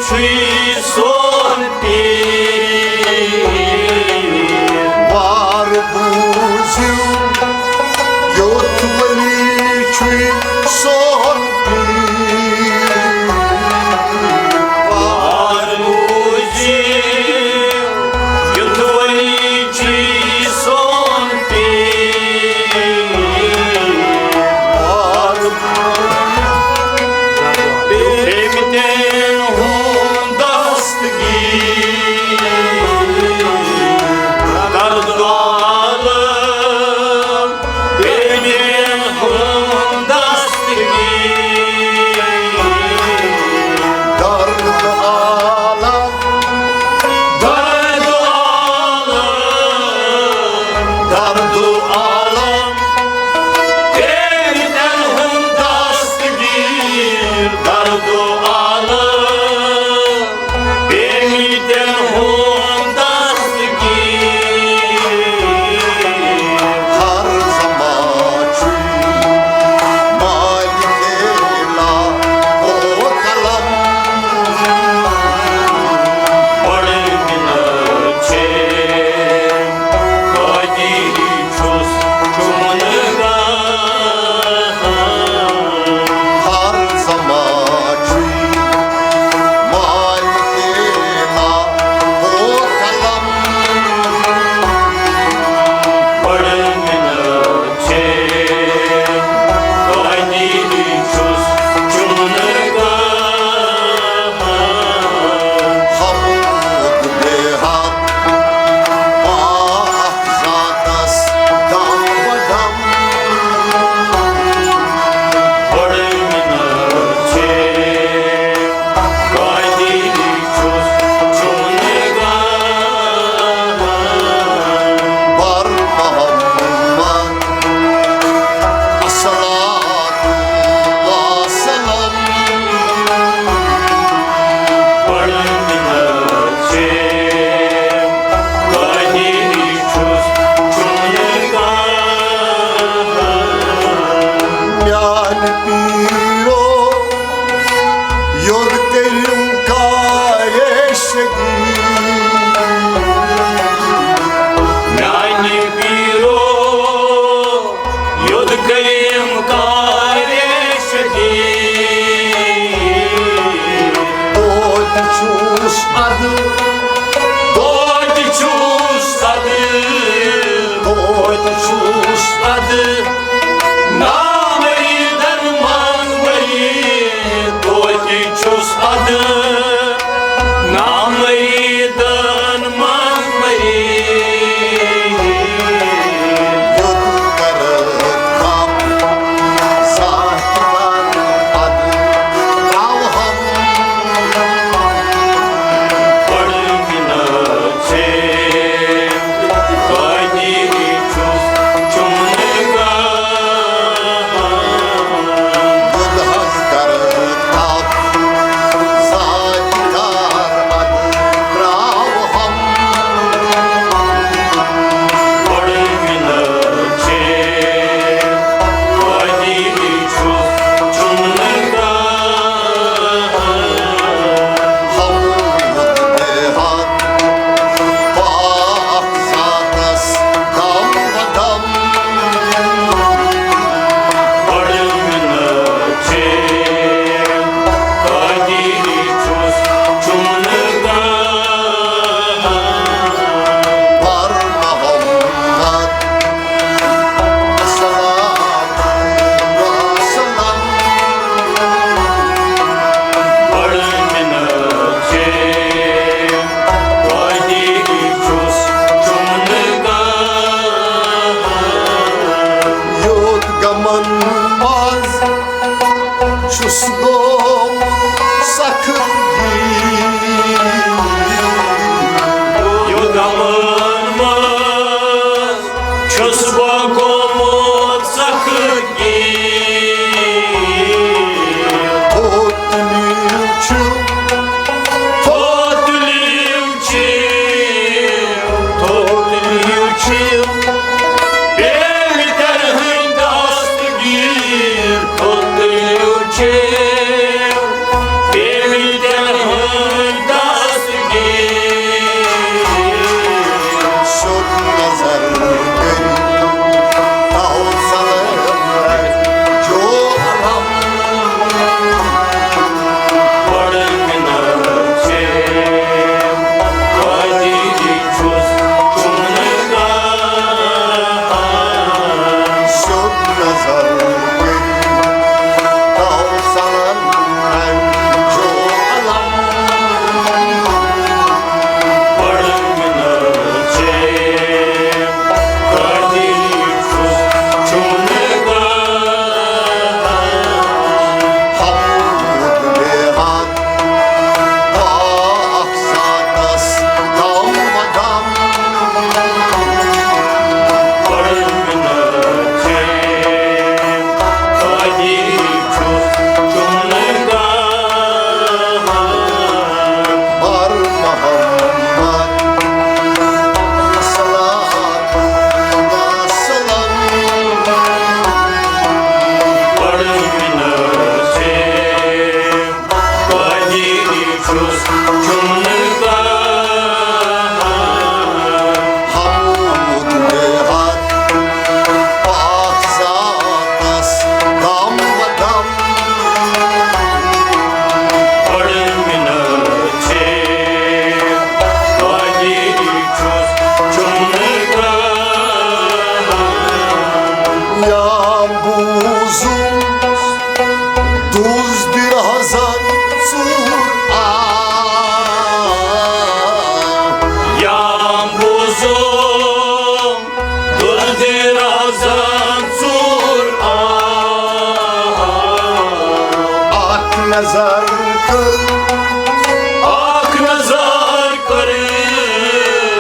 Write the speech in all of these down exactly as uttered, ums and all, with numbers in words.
چھُے سون پیٖر۔ وار بوٗزِو، کیُتھ ؤلی چھُے سون پیٖر۔ وار بوٗزِو، کیُتھ ؤلی چھُے سون پیٖر۔ وار بوٗزِو، پیمتن ہُنٛد دستگیر، درد عالم، پیمتن ہُنٛد دستگیر، درد عالم، درد عالم، درد عالم، پیمتن ہُنٛد دستگیر، درد عالم، پیمتن ہُنٛد دستگیر۔ ہر زمان چھُے مالکے لا او قلم۔ بڑٕ مِنت چھے، قٲدِر چھُس چون گاہ۔ ہر زمان چھُے مالکے لا او قلم۔ بڑٕ مِنت چھے، قٲدِر چھُس چون گاہ۔ حمد بے حد پاک ذاتس دم بدم۔ بڑٕ مِنت چھے، قٲدِر چھُس چون گاہ۔ بر محمد الصلاۃ والسلام۔ بڑٕ مِنت چھے، قٲدِر چھُس چون گاہ۔ میانہِ پیٖرو، یوٚد کٔرِم کارِ شدیٖد۔ میانہِ پیٖرو، یوٚد کٔرِم کارِ شدیٖد۔ توتہِ چھُس ادٕ، توتہِ چھُس ادٕ، توتہِ چھُس ادٕ، نامریدن منٛز ؤلید۔ توتہِ چھُس ادٕ، نامریدن چھُس چُمنہٕ کران۔ حمد بے حد پاک ذاتس دم بدم۔ بڑٕ مِنت چھے، تۄہہِ چھُس چُمنہٕ کران۔ یا بوزُم دُز دِرازن ژوٗر آ۔ یا بوزُم دُز دِرازن ژوٗر آ۔ اکھ نظر کٔر، اکھ نظر کٔر،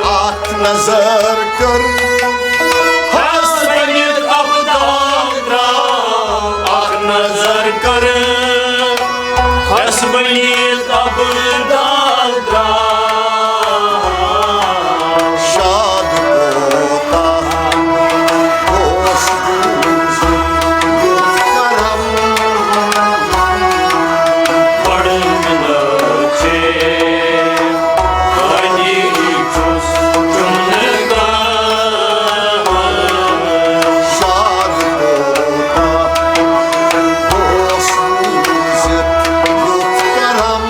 اکھ نظر کٔر۔ حسبنیت ابدان درا، اکھ نظر کر۔ حسبنیت ابدان درا۔ شاد کوتاہ اوس یُتھ کرم۔ بڑٕ مِنت چھے، تۄہہِ چھُس چُمنہٕ کران۔ شاد کوتاہ اوس یُتھ کرم۔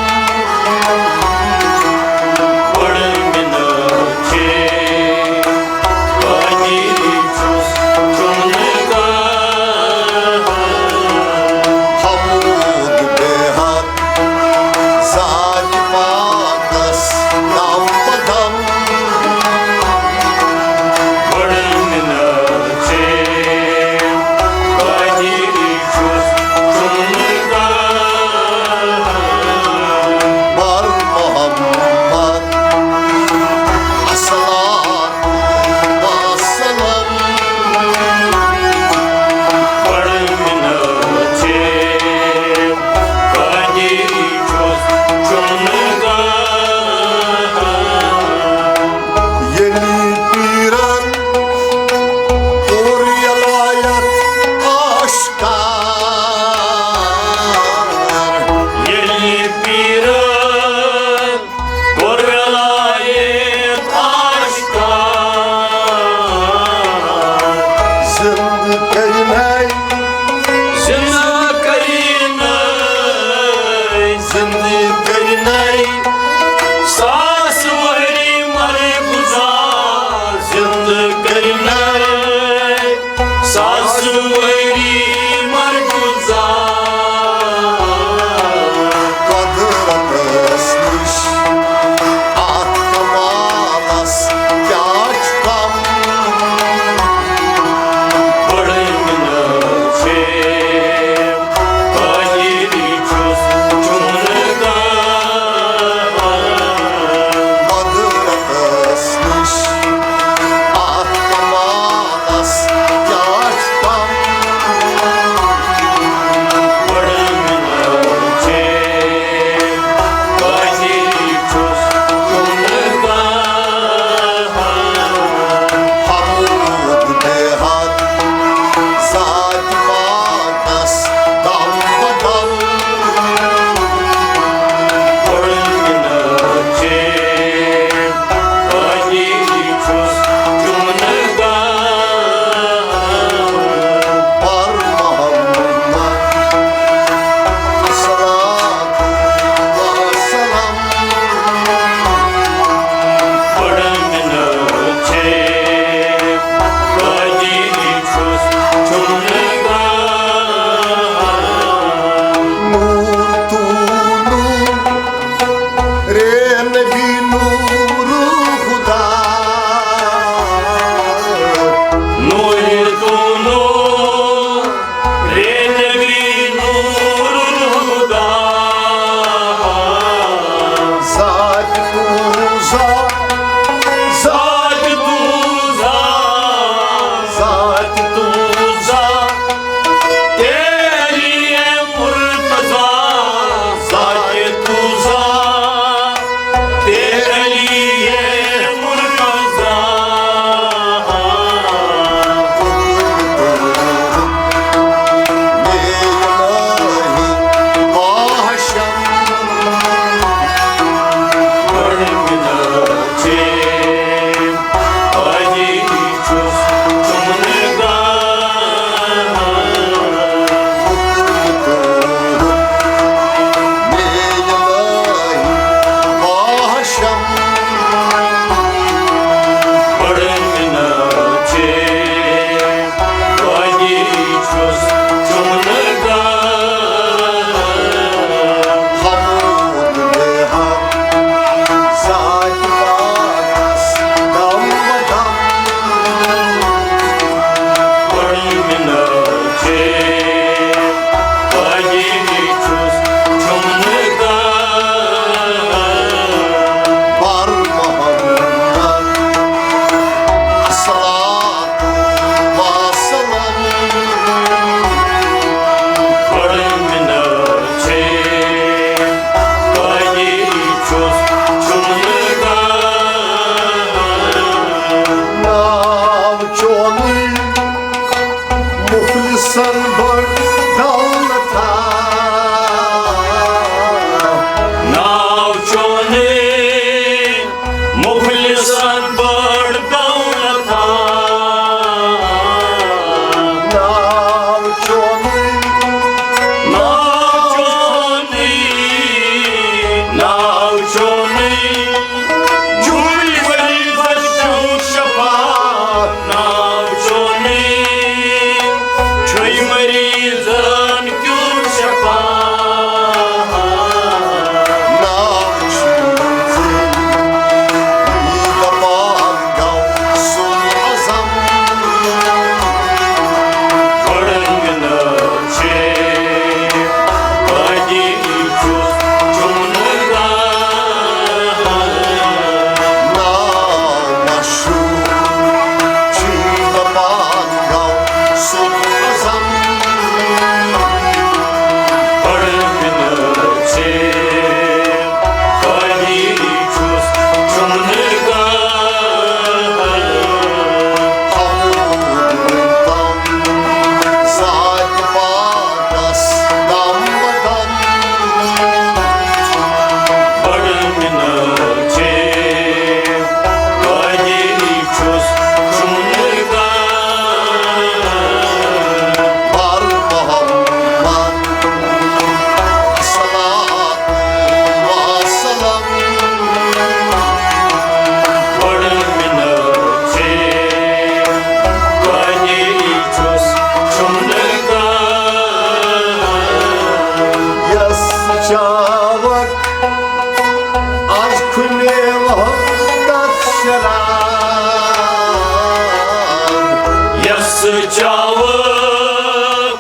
چاوٕ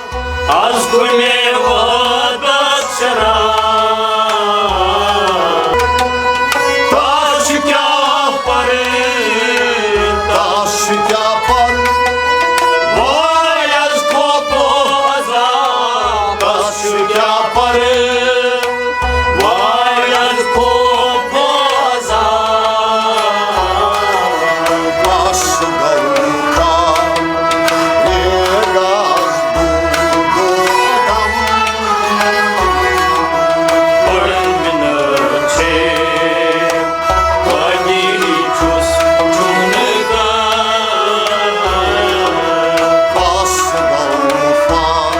از کُنے وعدس شراب۔ تس چھُ کیٛاہ پرٕ، تس چھُ کیٛاہ پرٕ؟ وٲے از خوف و عذاب۔ تس چھُ کیٛاہ پرٕ؟ وارن خوف و عذاب۔ بس گوٚو کار میرا دودو دم۔ بڑ منت چھے قٲدی چھُس چُنہٕ گار۔ بس گوٚو پار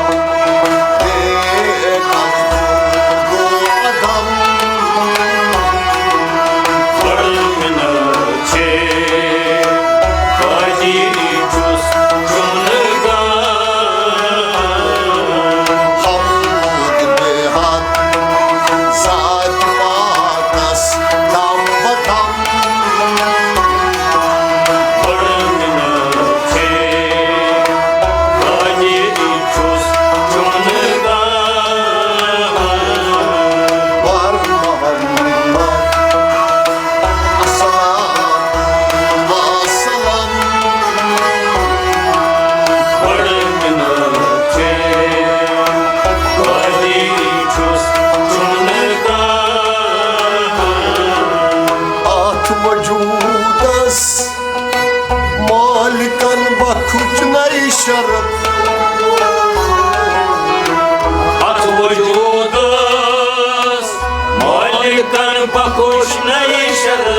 اتھ وجودس مالکن بخش نئی شرف۔ اتھ وجودس مالکن بخش نئی شرف۔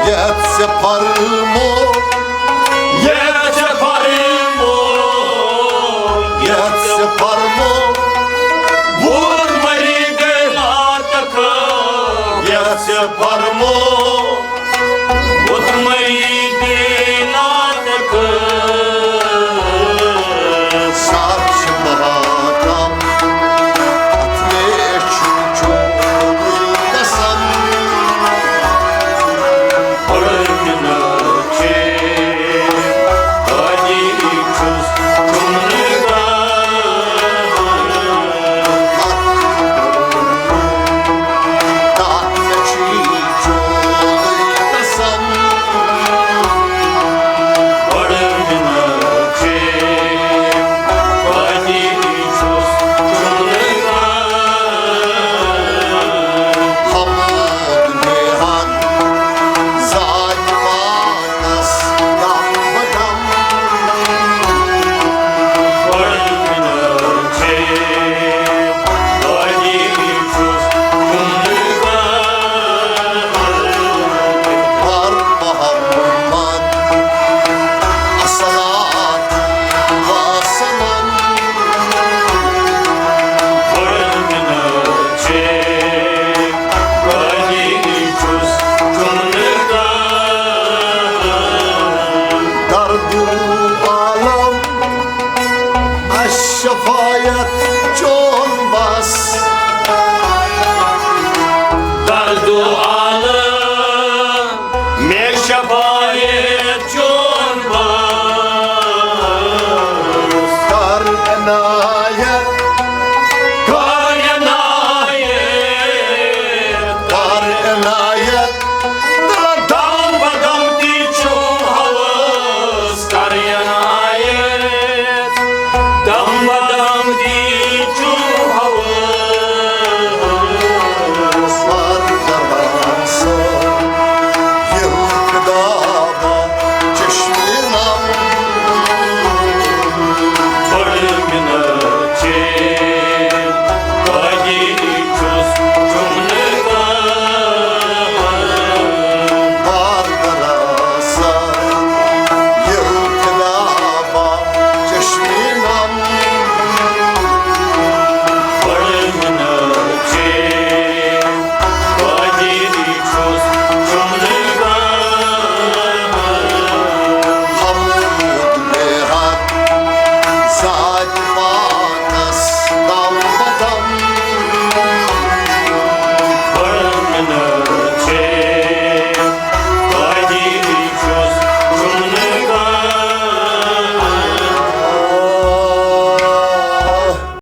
یتھ ژےٚ فرمو، یتھ ژےٚ فرمو، یتھ ژےٚ فرمو، بوٗت مریٖض ناتخ۔ یتھ ژےٚ فرمو،